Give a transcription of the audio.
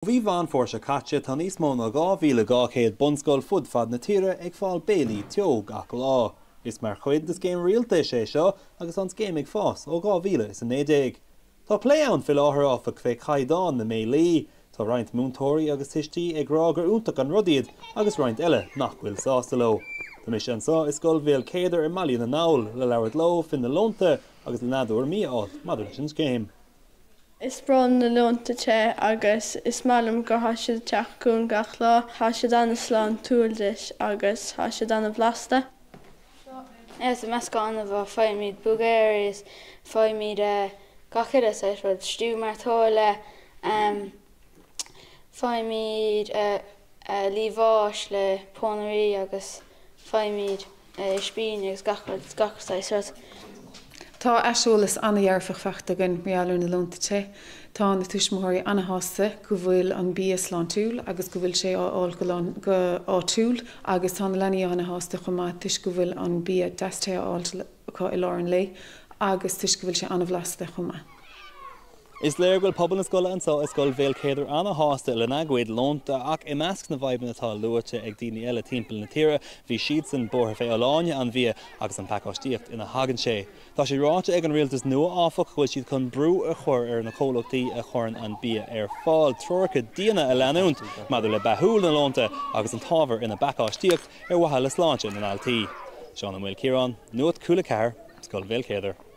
Ó mhí Mheán Fómhair seo caite, tá níos mó ná 2,200 bunscoil fud fad na tíre ag fáil béilí teo gach lá. Is mar chuid de scéim rialtais é seo agus tá an scéim ag fás ó 2019. Tá plé ann faoi láthair áfach fé chaighdeán na mbéilí. Tá roinnt múinteoirí agus tuistí ag rá gur iontach an rud iad agus roinnt eile nach bhfuil sásta leo. Tá mise anseo i Scoil Bhéal Céadair i mBaile na nGall le labhairt leo faoi na lónta agus lena dtuairimí a fháil maidir leis an scéim. Is breá liom na lónta te agus is maith liom gur thá siad ag teacht chugainn gach lá. Thá siad an-sláintiúil duit agus thá siad an-bhlasta. Is meascán an-mhaith, faighimid blueberries, faighimid gach uile saghas rud, stew mairteola, faighimid liamhás le pónairí agus faighimid. ispíní agus gach rud, gach saghas rud. Tá aiseolas an-dhearfach faighte againn mar gheall ar na lónta te. Tá na tuismitheoirí an-shásta go bhfuil an bia sláintiúil agus go bhfuil sé á fháil go go áitiúil agus tá na leanaí an-shásta chomh maith toisc go bhfuil an bia deas te á fháil acu i lár an lae agus toisc go bhfuil sé an-bhlasta chomh maith. Is léir go bhfuil pobal na scoile anseo i Scoil Bhéal Céadair ana-shásta lena gcuid lónta ach i measc na bhfadhbanna atá luaite ag daoine eile timpeall na tíre bhí siadsan buartha fé fholláine an bhia agus an phacáistíocht ina thagann sé. Tá sé ráite ag an rialtas nua áfach go bhfuil siad chun brú a chur ar na comhlachtaí a chuireann an bia ar fáil treoracha diana a leanúint maidir le beathú na lónta agus an t-ábhar ina bpacáistíocht ar mhaithe le sláinte na ndaltaí. Seán Ó Maoilchiaráin, Nuacht Cúla 4, Scoil Bhéal Céadair.